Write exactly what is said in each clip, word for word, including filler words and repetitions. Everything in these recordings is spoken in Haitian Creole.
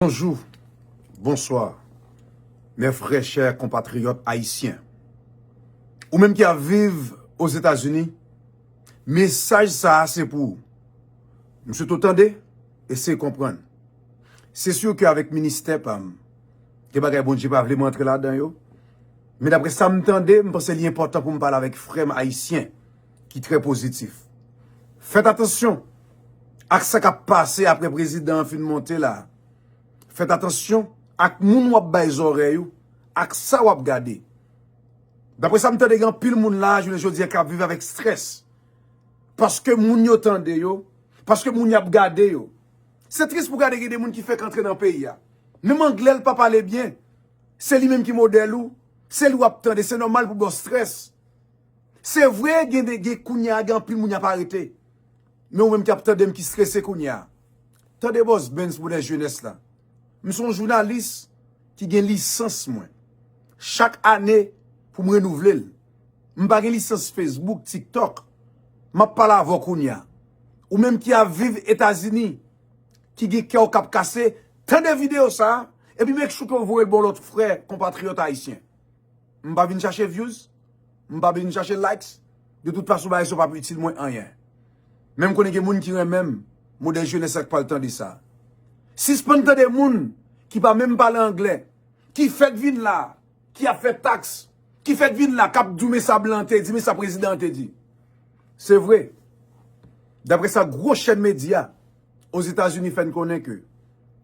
Bonjou, bonswa, mes frères chers compatriotes haïtiens. Ou menm ki ap viv Ozetazini, mesaj sa a se pou ou. M swete w tande, eseye konprann. Se si ke avèk ministè pa m, gen bagay Bondye pa vle m rantre ladan yo. Men daprè sa m tande, m panse li enpòtan pou m pale avèk frè m ayisyen ki trè pozitif. Fèt atansyon ak sa k ap pase apre prezidan an fin monte la. Fèt atansyon ak moun w ap bay zòrèy ou, ak sa w ap gade. Daprè sa m tande, gen anpil moun la, jounen jodi a, k ap viv avèk strès. Paske moun yo tande yo, paske moun y ap gade yo. Se tris pou gade gen de moun ki fèk antre nan peyi a. Menm anglè l pa pale byen. Se li menm ki modèl ou, se li w ap tande, se nòmal pou ba w strès. Se vre, gen de, gen kounye a, gen anpil moun y ap arete. Men ou menm ki ap tande m ki strese kounye a. Tande Boss Benz, modèl jenès la. M se yon jounalis ki gen lisans mwen. Chak ane, pou m renouvle l. M pa gen lisans Facebook, TikTok. M ap pale avè w kounye a. Ou menm ki ap viv Etazini, ki gen kè w k ap kase, tande videyo sa a, epi make sure ke w voye l ba yon lòt frè, konpatriyòt ayisyen. M pa vin chache views, m pa vin chache likes. De tout fason, bagay sa yo p ap itil mwen anyen. Men m konnen gen moun ki renmen m, modèl jenès la k pral tande sa. Sispann tande moun ki pa menm pale anglè, ki fèk vin la, ki ap fè taks, ki fèk vin la, k ap di w men sa blan an te di, men sa prezidan an te di. Se vre. Daprè sa gwo chèn medya Ozetazini fè n konnen ke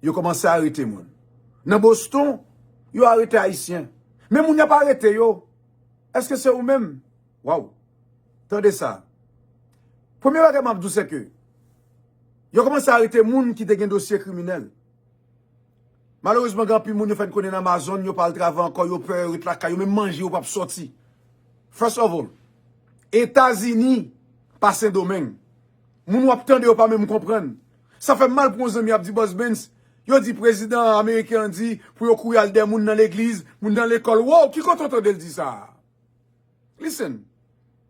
yo kòmanse arete moun. Nan Boston, yo arete Ayisyen. Men moun y ap arete yo, èske se ou menm? Waw. Tande sa. Premye bagay m ap di w se ke yo kòmanse arete moun ki te gen dosye kriminèl. Malerezman, gen anpil moun yo fè n konnen nan Amazon, yo pa al travay ankò, yo pè, yo ret lakay yo, menm manje yo p ap sòti. First of all, Etazini pa Sendomeng. Moun w ap tande yo pa menm konprann. Sa fè m mal pou yon zanmi ap di Boss Benz, yo di prezidan ameriken an di pou yo kouri al dèyè moun nan legliz, moun nan lekòl. Wow, ki kote w tande l di sa a? Listen,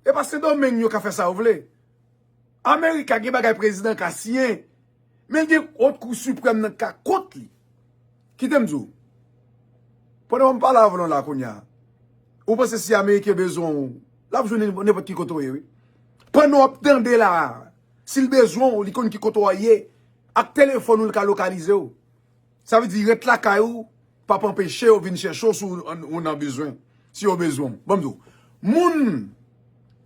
e pa Sendomeng yo ka fè sa yo vle. Amerika gen bagay prezidan ka siyen, men l gen Haute Cour Suprême nan ka kont li. Kite m di w, pandan w ap pale avè w la kounye a, ou panse si Ameriken bezwen w, l ap jwenn nenpòt ki kote w ye, wi. Pandan w ap tande la, si l bezwen w, li konn ki kote w ye, ak telefòn ou l ka lokalize w. Sa vle di, ret lakay ou p ap anpeche yo vin chèche w si w, w nan bezwen, si yo bezwen w. Ban m di w, moun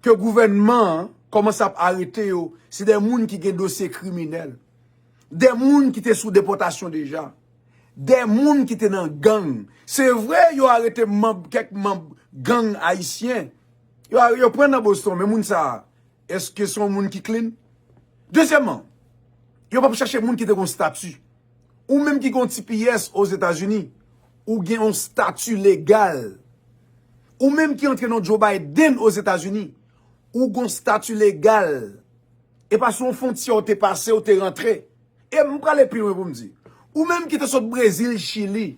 ke gouvènman an kòmanse ap arete yo, se de moun ki gen dosye kriminèl, de moun ki te sou depòtasyon deja, de moun ki te nan gang. Se vre, yo arete manm, kèk manm gang ayisyen. Yo, yo pran nan Boston, men moun sa a, èske se yon moun ki clean? Dezyèmman, yo p ap chache moun ki te gen yon stati. Ou menm ki gen yon T P S Ozetazini, ou gen yon stati legal. Ou menm ki antre nan Joe Biden Ozetazini, ou gen yon stati legal. E pa sou yon fwontyè ou te pase, ou te rantre. E m prale pi lwen pou m di, ou menm ki te sot Brezil, Chili,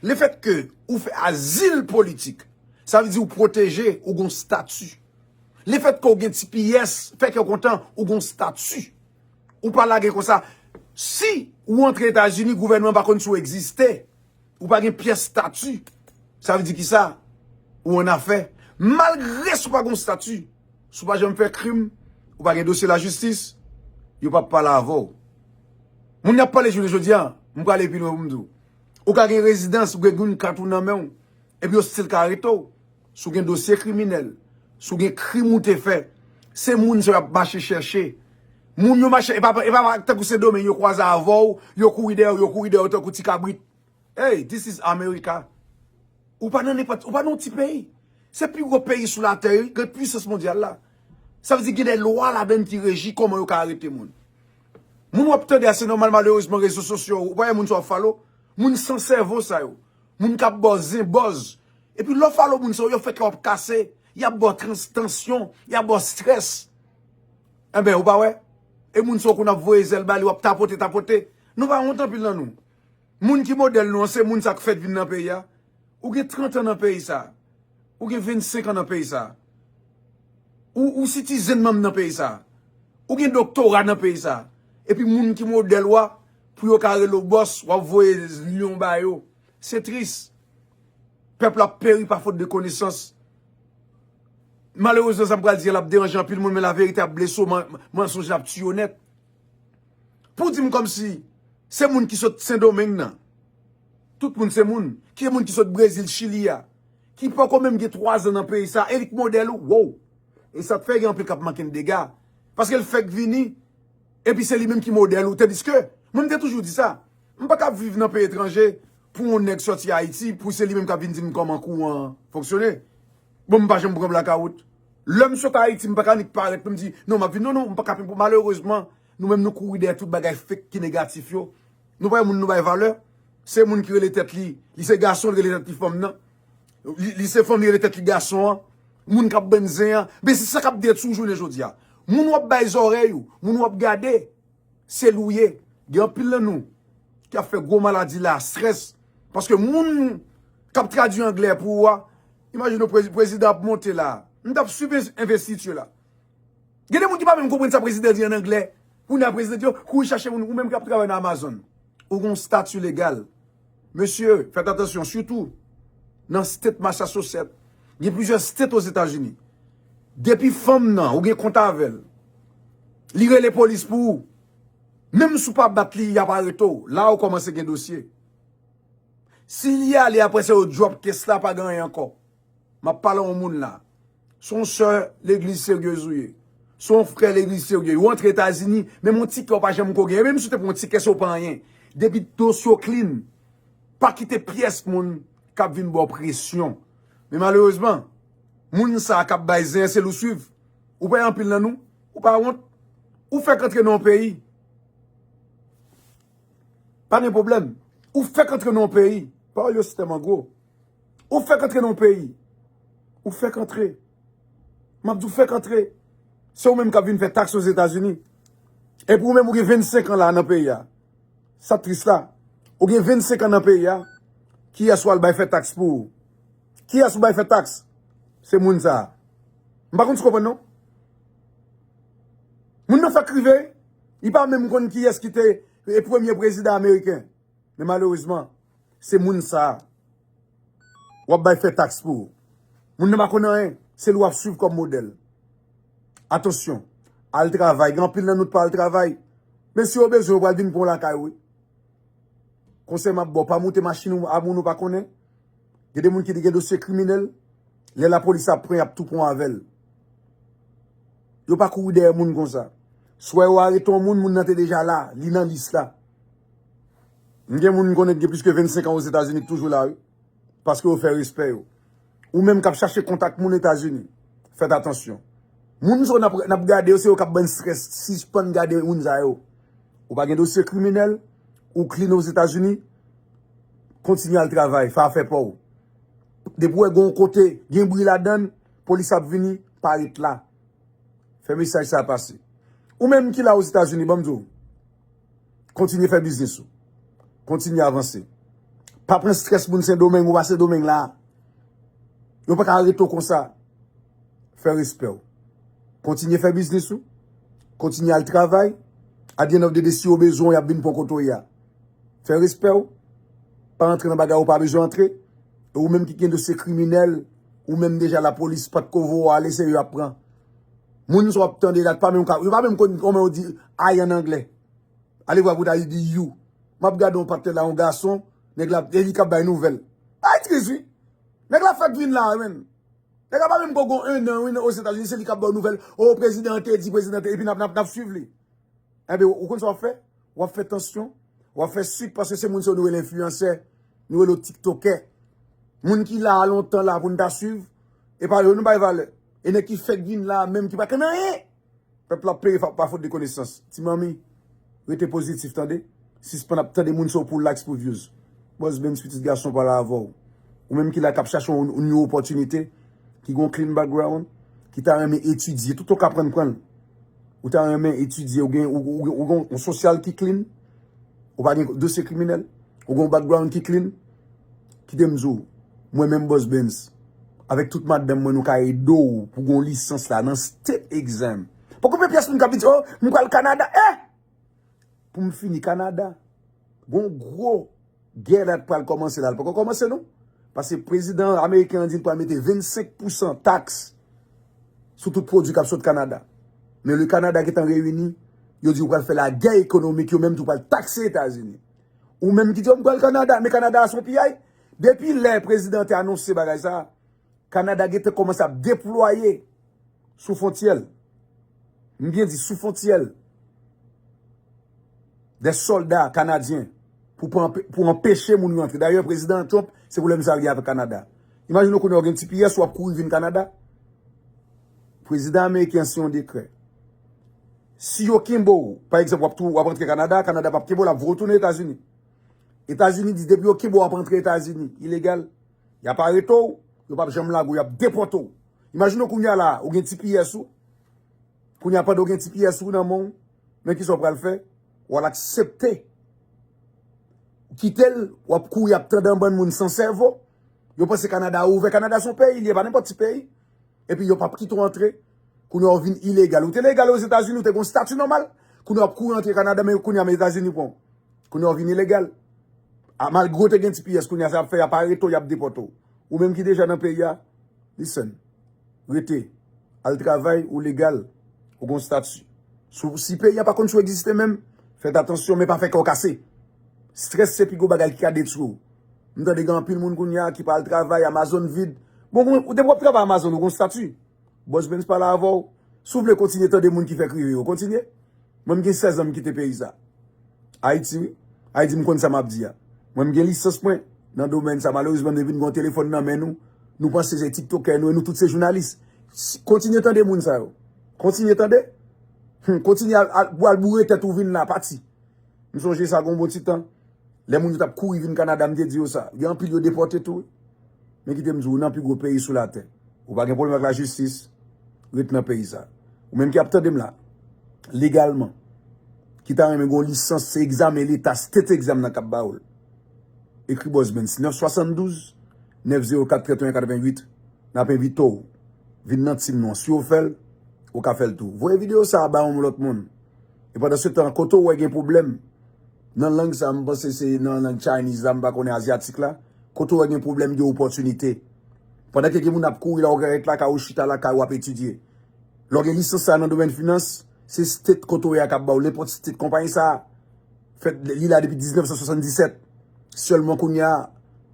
lefètke ou fè azil politik, sa vle di ou pwoteje, ou gen yon stati. Lefètke ou gen T P S, fè kè w kontan, ou gen yon stati. Ou pa lage konsa. Si ou antre Etazini, gouvènman pa konn si w egziste. Ou pa gen pyès stati. Sa vle di kisa? Ou annafè. Malgre si w pa gen stati, si w pa janm fè krim, ou pa gen dosye lajistis, yo p ap pale avè w. Moun y ap pale jounen jodi a, m prale pi lwen pou m di w. Ou ka gen rezidans, ou gen green card ou nan men w, epi yo still ka arete w. Si w gen dosye kriminèl, si w gen krim ou te fè, se moun sa yo ap mache chèche. Moun yo mache, e pa, e pa tankou Sendomeng yo kwaze avè w, yo kouri dèyè w, yo kouri dèyè w tankou ti kabrit. Hey, this is America. Ou pa nan nenpòt, ou pa nan yon ti peyi. Se pi gwo peyi sou latè, wi, gen pwisans mondyal la. Sa vle di gen de lwa ladann ki reji kòman yo ka arete moun. Moun w ap tande a, se nòmal, malerezman, rezo sosyo, ou pa wè moun sa w ap follow? Moun san sèvo sa yo. Moun k ap ba w zen, buzz. Epi lè w follow moun sa yo, yo fè kè w ap kase, y ap ba w trans-, tansyon, y ap ba w strès. Enben, ou pa wè? E moun sa yo konn ap voye zèl ba li, w ap tapote, tapote. Nou pa wont anpil nan nou. Moun ki modèl nou an, se moun sa k fèk vin nan peyi a. Ou gen trant an nan peyi sa. Ou gen vennsenk an nan peyi sa. Ou, ou citizen manm nan peyi sa. Ou gen doktora nan peyi sa. Epi moun ki modèl ou a, pou yo ka rele w bòs, w ap voye lyon ba yo. Se tris. Pèp la ap peri pa fot de konesans. Malerezman, sa m pral di a, l ap deranje anpil moun, men laverite ap blese w, man- mansonj la ap tiye w nèt. Pou di m kòmsi se moun ki sot Sendomeng nan, tout moun se moun, ki se moun ki sot Brezil, Chili a, ki poko menm gen twa zan nan peyi sa, e li k modèl ou, wow! E sa k fè gen anpil k ap manke n dega. Paske l fèk vini, epi se li menm ki modèl ou. Tandiske, mwen m te toujou di sa, m pa ka ap viv nan peyi etranje pou yon nèg sòti Ayiti, pou se li menm k ap vin di m kòman kou an fonksyone. Bon, m pa janm pran blakawout. Lè m sot Ayiti, m pa ka nik parèt pou m di, non, m ap vin, non, non, m pa ka, malerezman, nou menm nou kouri dèyè tout bagay fake ki negatif yo. Nou pa wè moun nou bay valè. Se moun ki rele tèt li, li se gason, li rele tèt li fanm nan. Li, li se fanm, li rele tèt li gason an. Moun k ap bann zen an. Men se sa k ap detwi w jounen jodi a. Moun w ap bay zòrèy ou, moun w ap gade, se li w ye. Gen anpil nan nou ki ap fè gwo maladi la, strès. Paske moun k ap tradui anglè pou ou a, imajine w prezi- prezidan ap monte la. M t ap swiv envestiti la. Gen de moun ki pa menm konprann sa prezidan di an anglè. Kounye a prezidan di yo, kouri chache moun, ou menm k ap travay nan Amazon. Ou gen yon stati legal. Mesye, fèt atansyon, sitou nan state Massachusetts. Gen plizyè state Ozetazini. Depi fanm nan, ou gen kont avè l, li rele polis pou ou. Menm si w pa bat li, y ap arete w. La ou kòmanse gen dosye. Si li ale apre sa, yo drop case la, pa gen anyen ankò. M ap pale a yon moun la. Se yon sè legliz seryez ou ye. Se yon frè legliz serye. Ou antre Etazini, menm yon tikè ou pa janm ko genyen. Menm si w te pran yon tikè, se w pa anyen. Depi dosye w clean, pa kite pyès moun k ap vin ba w presyon. Men malerezman, moun sa a k ap bay zen an, se li w swiv. Ou pa anpil nan nou, ou pa wont. Ou fèk antre nan yon peyi. Pa gen pwoblèm. Ou fèk antre nan yon peyi. Pawòl yo se tèlman gwo. Ou fèk antre nan yon peyi. Ou fèk antre. M ap di w fèk antre. Se ou menm k ap vin fè taks Ozetazini. Epi ou menm ou gen vennsenk an la nan peyi a. Sa tris la. Ou gen vennsenk an nan peyi a. Kiyès w al bay fè taks pou ou? Kiyès ou bay fè taks? Se moun sa a. M pa konn si w konprann non. Moun nan fèk rive, li pa menm konn kiyès ki te e premye prezidan ameriken. Men malerezman, se moun sa a w ap bay fè taks pou ou. Moun nan pa konn anyen, se li w ap swiv kòm modèl. Atansyon, al travay. Gen anpil nan nou t pa al travay. Men si yo bezwen, yo pral vin pran w lakay ou, wi. Konsèy m ap ba w, pa moute machin ou a moun ou pa konnen. Gen de moun ki gen dosye kriminèl, lè lapolis ap pran, y ap tou pran avè l. Yo pa kouri dèyè moun konsa. Swa yo arete yon moun, moun nan te deja la, li nan lis la. M gen moun m konnen ki gen plis ke vennsenk an Ozetazini ki toujou la, wi. Paske yo fè respè yo. Ou menm k ap chache kontak moun Etazini, fèt atansyon. Moun sa yo n ap, n ap gade yo, se yo k ap ban n strès. Sispann gade moun sa yo. Ou pa gen dosye kriminèl, ou clean Ozetazini, kontinye al travay, fè afè pa w. Depi w wè gen yon kote, gen bri ladan l, polis ap vini, pa ret la. Fè mesaj sa a pase. Ou menm ki la Ozetazini, ban m di w, kontinye fè biznis ou. Kontinye avanse. Pa pran strès moun Sendomeng, ou pa Sendomeng la. Yo pa ka arete w konsa. Fè respè w. Kontinye fè biznis ou. Kontinye al travay. At the end of the day, si yo bezwen w, y ap vin pran kote w ye a. Fè respè w. Pa antre nan bagay ou pa bezwen antre. E ou menm ki gen dosye kriminèl, ou menm deja lapolis pa t ko voye w ale, se yo y ap pran. Moun sa w ap tande la, pa menm ka, yo pa menm konn kòman yo di I an anglè. Ale vwa pou ta di you. M ap gade yon patnè la, yon gason, nèg la, e li k ap bay nouvèl. Ay, tris, wi. Nèg la fèk vin la, wi, menn. Nèg la pa menm ko gon en an, wi, nan Ozetazini, se li k ap ba w nouvèl. O, prezidan an te di, prezidan an te, epi n ap, n ap, n ap swiv li. Enben, ou konn sa w ap fè? W ap fè tansyon, w ap fè sik, paske se moun sa yo nou rele enfliyansè, nou rele yo tiktokè. Moun ki la a lontan la pou n ta swiv, e pa yo nou bay valè. E nèg ki fèk vin la a menm ki pa konn anyen. Pèp la ap peri fa- pa fot de konesans. Ti manmi, rete pozitif, tande. Sispann ap tande moun sa yo pou likes, pou views. Bòs Benz, pitit gason, pale avè w. Ou menm ki la k ap chache yon, yon opòtinite, ki gon clean background, ki ta renmen etidye, tout ou ka pran, pran l. Ou ta renmen etidye, ou gen, ou, ou, ou gen yon sosyal ki clean, ou pa gen dosye kriminèl, ou gen yon background ki clean, kite m di w, mwen menm Bòs Benz, avèk tout madanm mwen, nou ka ede w pou gon lisans la nan state exam. Poko pe pyès moun k ap di, oh, m pral Kanada, eh! Pou m fini Kanada, Gon gwo gè la pral kòmanse la. L poko kòmanse non. Paske prezidan ameriken an di l pral mete vennsenk pousan taks sou tout pwodui k ap sot Kanada. Men le Kanada gentan reyini, yo di yo pral fè lagè ekonomik, yo menm tou pral takse Etazini. Ou menm ki di yo m pral Kanada, men Kanada a se yon piyay. Depi lè prezidan te anonse bagay sa, Kanada gentan kòmanse ap deplwaye sou fwontyè l. M byen di sou fwontyè l. Des sòlda kanadyen pou, pou anpe- pou anpeche moun rantre. Dayè, prezidan Trump, se pwoblèm sa l gen avèk Kanada. Imajine w kounye a w gen T P S, w ap kouri vin Kanada. Prezidan ameriken an siyen yon dekrè. Si yo kenbe w, pa egzanp, w ap tou, w ap antre Kanada, Kanada p ap kenbe w, l ap voye w tounen Etazini. Etazini di, depi yo kenbe w, w ap antre Etazini, ilegal. Y ap arete w, yo p ap janm lage w, y ap depòte w. Imajine w kounye a la, ou gen T P S ou. Kounye a pandan w gen T P S ou nan men w, men kisa w pral fè? W al aksepte. Ou kite l, w ap kouri ap tande yon bann moun san sèvo. Yo panse Kanada ouvè. Kanada se yon peyi, li pa nenpòt ti peyi. Epi yo p ap kite w antre. Kounye a w vin ilegal. Ou te legal Ozetazini, ou te gen yon stati nòmal. Kounye a w ap kouri antre Kanada, men kounye a men Etazini pran w. Kounye a w vin ilegal. A, malgre w te gen T P S, kounye a sa y ap fè, y ap arete w, y ap depòte w. Ou menm ki deja nan peyi a, listen. Rete. Al travay, ou legal. Ou gon stati. Si, si peyi a pa konn si w egziste menm, fèt atansyon, men pa fè kè w kase. Strès se pi gwo bagay ki ka detwi w. M tande gen anpil moun kounye a ki pa al travay, Amazon vid. Bon, ou depi w ap travay Amazon, ou gon stati. Boss Benz pale avè w. Si w vle kontinye tande moun ki fè k rive yo, kontinye. Mwen, m gen sèz an m kite peyi sa. Ayiti, wi. Ayiti, m konn sa m ap di a. Mwen, m gen lisans mwen nan domèn sa. Malerezman, depi n gen yon telefòn nan men nou, nou panse se tiktokè nou, e nou tout se jounalis. Si- Kontinye tande moun sa yo. Kontinye tande. Hmm, kontinye al, al, pou al boure tèt ou vin la, pati. M sonje sa gon bon ti tan. Lè moun yo t ap kouri vin Kanada, m te di yo sa. Gen anpil yo depòte tou, wi. Men kite m di w, ou nan pi gwo peyi sou latè. Ou pa gen pwoblèm ak lajistis, ret nan peyi sa. Ou menm ki ap tande m la, legalman, ki ta renmen gen yon lisans, se egzamen leta, state exam nan k ap ba w l. Ekri Boss Benz, nèf swasanndouz, nèf zewo kat, trannteyen katreventuit, n ap envite w vin nan team nou an. Si w fè l, ou ka fè l tou. Voye videyo sa a ba yon lòt moun. E pandan se tan, kote w wè gen pwoblèm, nan lang sa, m panse se nan lang Chinese la, m pa konnen azyatik la, kote w wè gen pwoblèm, gen opòtinite. Pandan ke gen moun ap kouri la, ou ka ret lakay ou, chita lakay ou ap etidye. Lè w gen lisans sa nan domèn finans, se state kote w ye a k ap ba w, nenpòt state konpayi sa a. Fèt, li la depi diznèf san swasanndisèt. Sèlman kounye a,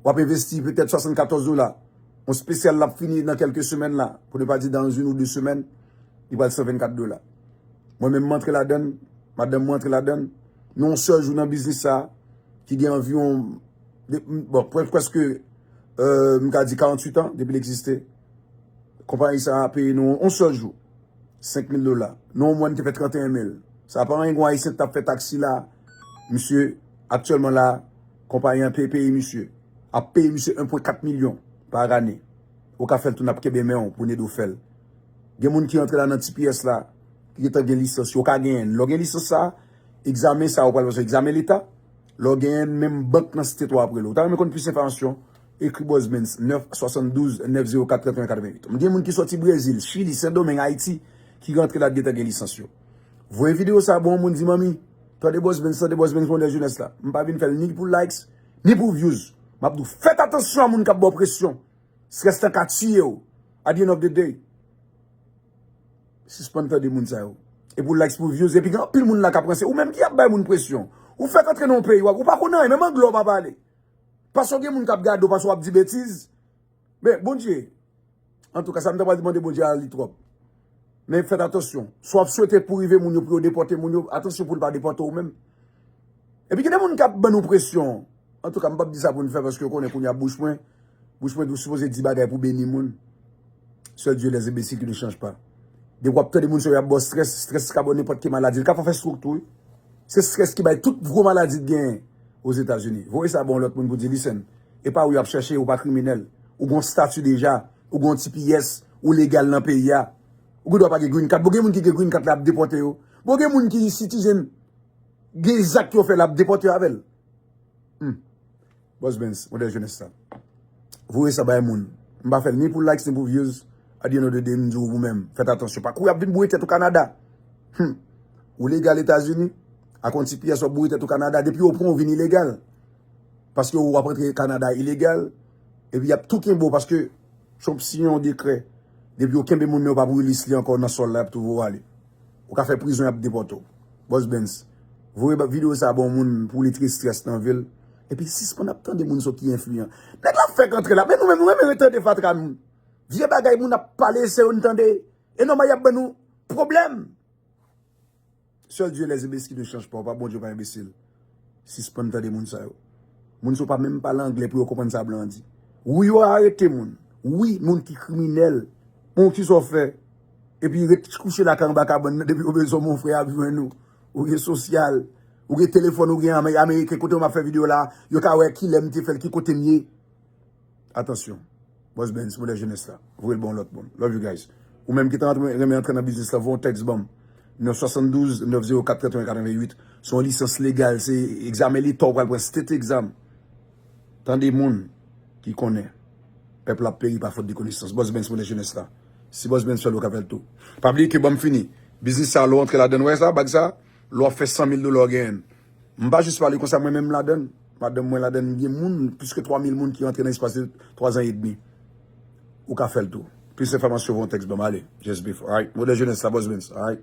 w ap envesti petèt swasannkatòz dola. Yon espesyal l ap fini nan kèlke semèn la, pou ne pa di dans une ou deux semaines, li pral san vennkat dola. Mwen menm, m antre ladan l, madanm mwen antre ladan l. Nou yon sèl jou nan biznis sa a, ki gen anviwon, de- bon, pre- prèske, euh, m ka di karanntuit an depi l egziste. Konpayi sa a peye nou yon sèl jou senk mil dola. Nan yon mwa, n te fè trannteyen mil. Sa pa anyen, gon Ayisyen t ap fè taksi la. Misye, aktyèlman la, konpayi an peye, peye misye. Ap peye misye en pwen kat milyon pa ane. Ou ka fè l tou, n ap kenbe men w pou n ede w fè l. Gen moun ki antre la nan T P S la, ki gentan gen lisans yo, ou ka genyen l. Lè w gen lisans sa, egzamen sa, ou pral pase egzamen leta. Lè w genyen l, menm bank nan state w ap rele w. Ou ta renmen konn plis enfòmasyon? Ekri Boss Benz, nèf swasanndouz, nèf zewo kat, trannteyen katreventuit. M gen moun ki sòti Brezil, Chili, Sendomeng, Ayiti, ki rantre la gentan gen lisans yo. Voye videyo sa a ba yon moun, di, "Manmi, tande Boss Benz, tande Boss Benz, modèl jenès la." M pa vin fè l ni pou likes, ni pou views. M ap di w, fèt atansyon a moun k ap ba w presyon. Strès lan ka tiye w. At the end of the day, sispann tande moun sa yo. E pou likes, pou views, epi gen anpil moun la k ap ranse. Ou menm ki ap bay moun presyon. Ou fèk antre nan yon peyi, w ap- ou pa konn anyen, menm anglè w pa pale. Paske gen moun k ap gade w, paske w ap di betiz. Men, Bondye, antouka, sa m ta pral mande Bondye a, li twòp. Men fèt atansyon. Si w ap swete pou rive moun yo, pou yo depòte moun yo, atansyon pou l pa depòte w menm. Epi gen de moun k ap ban nou presyon. Antouka, m p ap di sa pou n fè, paske yo konnen kounye a bouch mwen, bouch mwen tou sipoze di bagay pou beni moun. Seul Dieu les imbéciles qui ne changent pas. Depi w ap tande moun sa yo ap ba w strès, strès ka ba w nenpòt ki maladi. Li ka fè w fè stroke tou, wi. Se strès ki bay tout gwo maladi t genyen Ozetazini. Voye sa ba yon lòt moun pou di, "Listen, e pa ou y ap chèche, ou pa kriminèl. Ou gon stati deja, ou gon T P S, ou legal nan peyi a. Ou gen dwa pa gen green card." Bon, gen moun ki gen green card la ap depòte yo. Bon, gen moun ki citizen, gen zak yo fè la ap depòte yo avè l. Hmm. Boss Benz, modèl jenès la. Voye sa bay moun. M pa fè l ni pou likes, ni pou views. At the end of the day, m di w ou menm, fèt atansyon. Pa kouri ap vin boure tèt ou Kanada. Hmm. Ou legal Etazini, Ak yon ti pyès w ap boure tèt ou Kanada, depi yo pran w vin ilegal. Paske w ap rantre Kanada ilegal, epi y ap tou kenbe w, paske Trump siyen yon dekrè. Depi yo kenbe moun nan, yo p ap release li ankò nan sòl la, y ap tou voye w ale. Ou ka fè prizon, y ap depòte w. Boss Benz, voye ba- videyo sa a ba yon moun pou li tire estrès nan vi l. Epi sispann ap tande moun sa ki enfliyan. Nèg la ap fèk antre la, men nou menm, nou renmen tande fatra nou. Vye bagay moun ap pale, se yo n tande. E nòmal y ap ban nou pwoblèm. Seul Dieu les imbéciles ne change pas, ou pa Bondye, ou pa enbesil. Sispann tande moun sa yo. Moun sa yo pa menm pale anglè pou yo konprann sa blan an di. Wi, yo arete moun. Wi, moun ki kriminèl. Bon, kisa w fè? Epi ret kouche lakay anba kabann nan, depi yo bezwen w, mon frè, ap jwenn ou. Ou gen sosyal. Ou gen telefòn, ou gen Ame- Ameriken, kote m ap fè videyo la, yo ka wè kilè m te fè l, ki kote m ye. Atansyon. Boss Benz, modèl jenès la. Voye l ba yon lòt moun. Love you guys. Ou menm ki ta antre- renmen antre nan biznis la, voye yon tèks ban m. Nan swasanndouz nèf zewo kat katreven katrevenwit. Se yon lisans legal, se egzamen leta w pral pran, state exam. Tande moun ki konnen. Pèp la ap peri pa fòt de konesans. Boss Benz, modèl jenès la. Si Boss Benz fè l, ou ka fè l tou. Pa bliye ke ban m fini. Biznis sa, lè w antre ladan l, wè sa, bag sa, lè w ap fè san mil dola, w genyen l. M pa jis pale konsa, mwen menm m ladan l. Madanm mwen ladan l, m gen moun, plis ke twa mil moun ki rantre nan espas de twa zan edmi. Ou ka fè l tou. Plis enfòmasyon, voye yon tèks ban m, ale. Just before, alright? Modèl jenès la, Boss Benz, alright?